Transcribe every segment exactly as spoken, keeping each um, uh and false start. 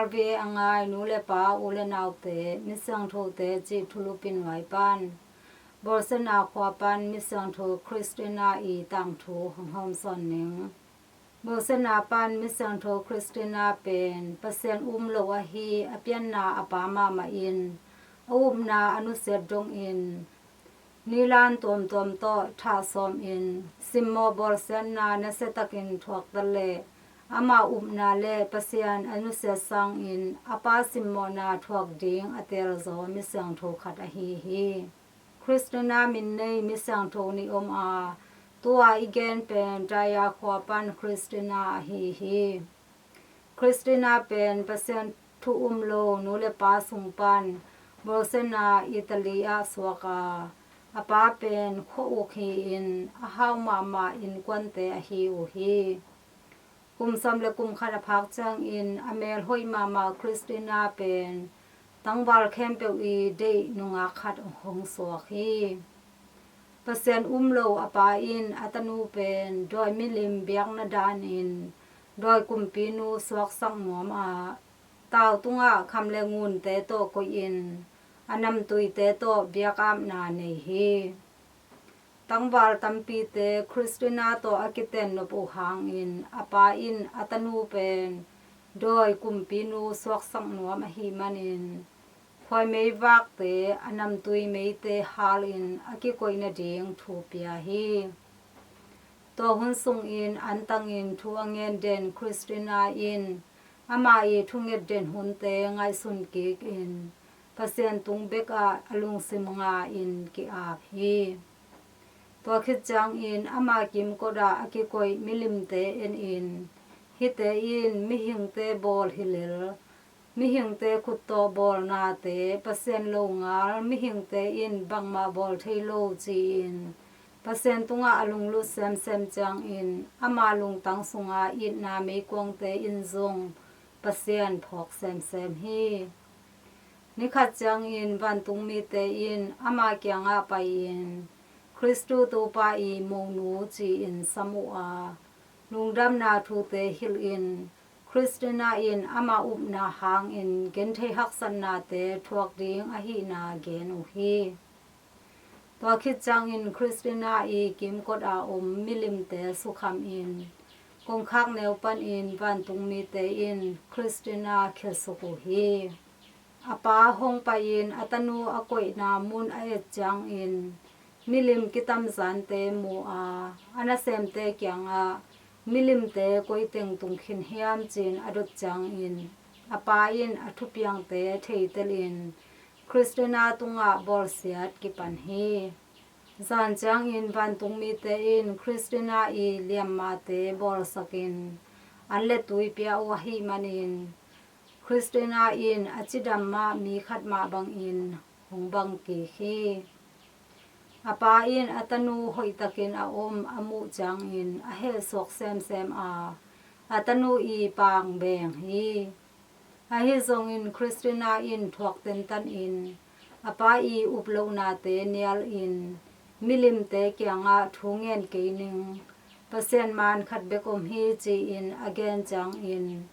R V A a ngai nu le pa, u le naute, misiangthote cih thulu pinuai pan Bolsena khua pan misiangtho Christina i tangthu hong hawmsawn ning. Bolsena pan misiangtho Christina pen Pasian um lo ahi a pianna a pa mahmah in a upna a nusiat dongin nilan tuamtuam tawh thah sawmin simmawh bawlsiatna nasiatakin thuakta le ama upna le Pasian a nusiat sangin a pa simmawhna thuak ding a teelzaw misiangtho khat ahi hi. Christina min nei misiangtho nih om a, tua i gen pen Taya khua pan Christina ahi hi. Christina pen Pasian thu um lo nu le pa sung pan Bolsena, Italy ah suak a, a pa pen khua uk hi-in a hau mahmah innkuante ahi uh hi. Kum sawm le kum khat a phak ciangin a mel hoih mahmah Christina pen tangval khempeuh i deih nungak khat hong suak hi. Pasian um lo a pa in a tanu pen dawi milim biakna danin dawi kumpinu suaksak nuam a, tau tungah kham le ngunte tawh koihin a namtuite tawh biakapna nei hi. Tangval tampite Christina tawh a kiten nop uh hangin a pa in a tanu pen dawi kumpinu suaksak nuam ahih manin khuaimeivakte, a namtui meite halin a kikoih nading thu pia hi. Tua hun sungin antangin thu a ngen den Christina in ama i thunget den hunte ngaihsun kikin Pasian tung bekah a lungsim nga-in ki-ap hi. Tua khit ciangin ama kimkot ah a kikoih milimte enin, hihte in mihingte bawl hi lel, mihingte khut tawh bawlnate Pasian lo ngal mihingte in bangmah bawl thei lo ci-in Pasian tungah a lunglut semsem ciangin ama lungtang sunga itna meikuangte in zong Pasian phawk semsem hi. Nikhat ciangin vantungmite in ama kiangah pai-in Khristu Topa i monu ci-in sam uh a, lungdamna thute hilhin Christina in ama upna hangin genthei haksatnate thuak ding ahihna gen uh hi. Tua khit ciangin Christina i kimkot a om milimte sukhamin kongkhak neu panin vantungmite in Christina khiasuk uh hi. A pa hong pai-in a tanu a koihna mun a et ciangin milim kitamzante mu a, a nasemte kiangah milimte koi teng tung khin hiam ci-in a dot ciangin a pa in a thupiangte theitelin Christina tungah bawlsiat kipan hi. Zan ciangin vantungmite in Christina i liammate bawlsakin an le tui pia uh ahih manin Christina in a cidam mah mi khat mah bangin hong bang kik hi. A pa in a tanu hoihtakin a om a muh ciangin a hehsuak semsem a, a tanu i pang beng hi. Ahi zongin Christina in thuak tentan in a pa i uplohnate nialin milimte kiangah thu ngen kei ning, Pasian maan khat bek om hi ci-in a gen ciangin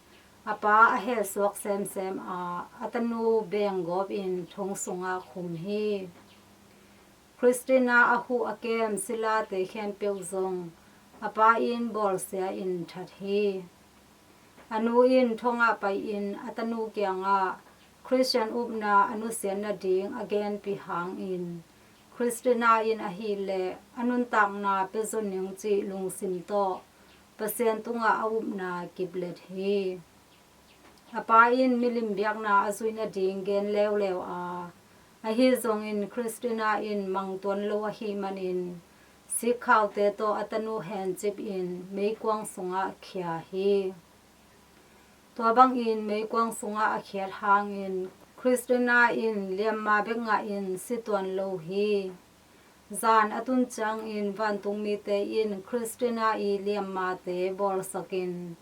a pa a hehsuak semsem a, a tanu beng gawpin thong sungah khum hi. Christina a huh a kem silate khempeuh zong a pa in bawlsia in that hi. A nu in thongah pai-in a tanu kiangah Christian upna a nusiat nading a genpih hangin Christina in ahileh a nuntakna pia zo ning cih lungsim tawh Pasian tungah a upna kiplet hi. A pa in milim biakna a zuih nading gen leuleu a, ahi zongin Christina in mangtuan lo ahih manin sikkhaute tawh a tanu hencipin meikuang sungah khia hi. Tua bangin meikuang sungah a khiat hangin Christina in liamma bek ngahin si tuan lo hi. Zan a tun ciangin vantungmite in Christina i liammate bawlsakin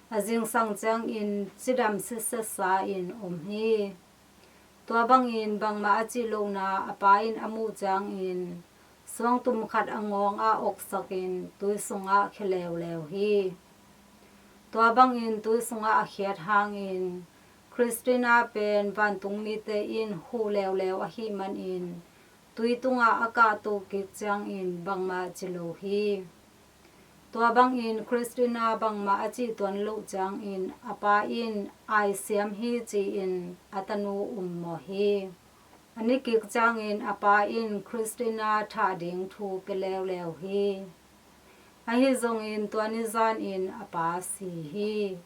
a zingsang ciangin cidam sitsetsa in om hi. Tua bangin bangmah a cih lohna a pa in a muh ciangin suangtum khat a ngawng ah oksakin tui sungah khia leuleu hi. Tua bangin tui sungah a khiat hangin Christina pen vantung mite in huh leuleu ahih manin tui tungah a kahto kik ciangin bangmah ci lo hi. Tua bangin Christina bangmah a cih tuan loh ciangin a pa in aisiam hi ci-in a tanu ummawh hi. A ni kik ciangin a pa in Christina thah ding thu pia leuleu hi. Ahi zongin tua ni zanin a pa si hi.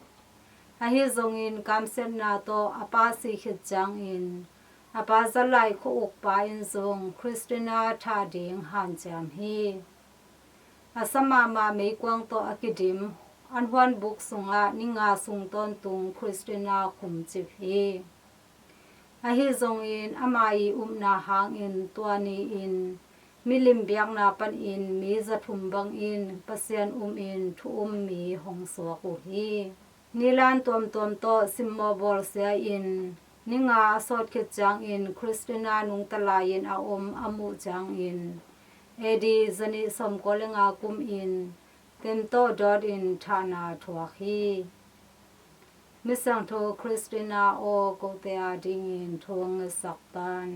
Ahi zongin kamsiatna tawh a pa si khit ciangin a pa zat lai khua-uk pa in zong Christina thah ding hanciam hi. A sa mahmah meikuang tawh a kidim an huanbuk sungah ni nga sung tawntung Christina khumcip hi. Ahi zongin ama ii upna hangin tua ni-in milim biakna panin mi zathum bangin Pasian umin thu um mi hong suak uh hi. Nilan tuamtuam tawh simmawh bawlsia in ni nga a sawt khit ciangin Christina nungta lai-in a om a muh ciangin A D zanih sawmkua le nga kumin temtawh dawtin thahna thuak hi. Misiangtho Christina aw, kote adingin thu hong ngetsak tan.